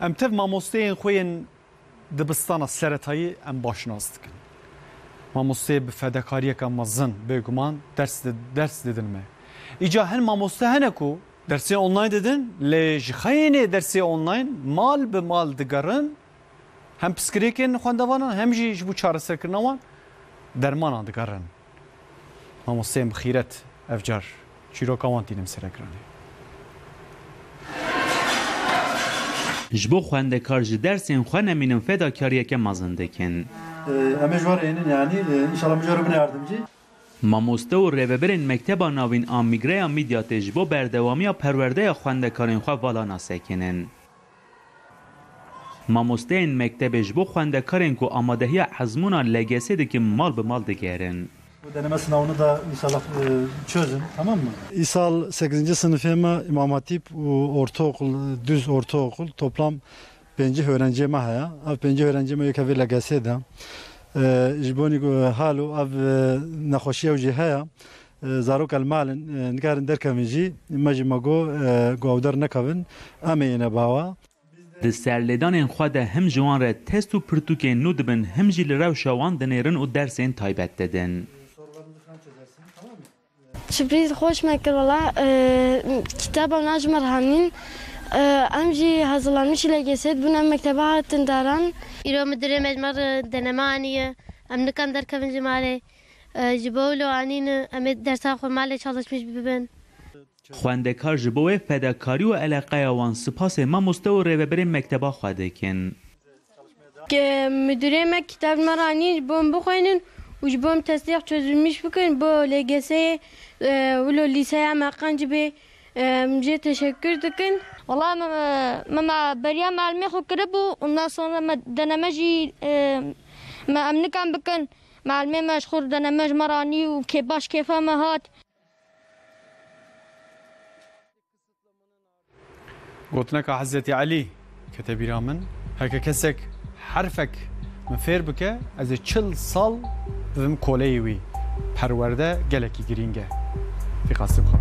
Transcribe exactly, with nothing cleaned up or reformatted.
Em tev mamosteyên xwe yên dibistana seretayî em baş nas dikin. Mamosteyê bi fedekariyeke mezin, bêguman ders di-, ders didin me. Îca hin mamoste hene ku dersê online didin, lê ji xeyinê dersê online mal bi mal digerin, hem piskirêkên xwendevanan, hem jî ji bo çareserkirina wan dermanan digerin. Mamosteyên bi xîret ev car çîroka wan tînin ser ekranê. Ji bo xwendekar ji dersên xwe nemînin fedakariyeke mezin dikin. Ee, em ê ji we re hênin, yanî, e, înşallah min ji we re bine yardimcî. Mamoste û rêveberên Mekteba Navîn a Mîgreya Midyatê ji bo berdewamiya perwerdeya xwendekarên xwe vala nasekinin. Mamosteyên mektebê ji bo xwendekarên ku amadehiya ezmûna L G S dikin mal bi mal digerin. Bu deneme sınavını da inşallah, e, çözün, tamam mı? Îsal sekizinci sınıfê me İmam Hatip û ortaokul, düz ortaokul, toplam pêncî öğrenciyê me heye. Ev pêncî öğrenciyê me yek hevê L G S de. E, ji bo nî ku halo ev, e, nexweşiya ew jî heye. E, zarok el malin, e, nikarin derkevin jî. Me jî me got, e, ku ew dernekevin, em ê yêne bawa. Di serlêdanên xwe de him ji wan re test û pirtûkên nû dibin, him jî li rewşa wan dinêrin û dersên taybet didin. Sürpriz xweş me kir wela. Ee, kitaba na ji me re hanîn. Ee, em jî hazırlanmış L G S bûn, em mektebe hatin daran. Îro müdürê me ji me re deneme aniye. Em nikan derkevin ji malê. Ee, ji bo wilo anîn em ê dersa xwe malê çalışmış bibin. Xwendekar ji bo wê fedakarî û eleqeya wan spasê mamoste û rêveberên mekteba xwe dikin. Ke müdürê me kitab me re anîn ji bo em bixwînin û ji bo em testê çözülmüş bikin bo L G S'ê, e, wilo lîseya me qenc bê, e, em jê teşekkür dikin. Wala me, me, me beriya melimê xwe kiribû, ondan sonra me deneme jî, e, me em nikan bikin. Melimê me ji xwe deneme ji me re anî û kê baş kêfa me hat. Gotineka Hezretî Elî kete bîra min, heke kesek herfek min fêr bike, ez ê çil sal bibim koleyê wî. Perwerde gelekî girîng e. Vî qasî bixwe.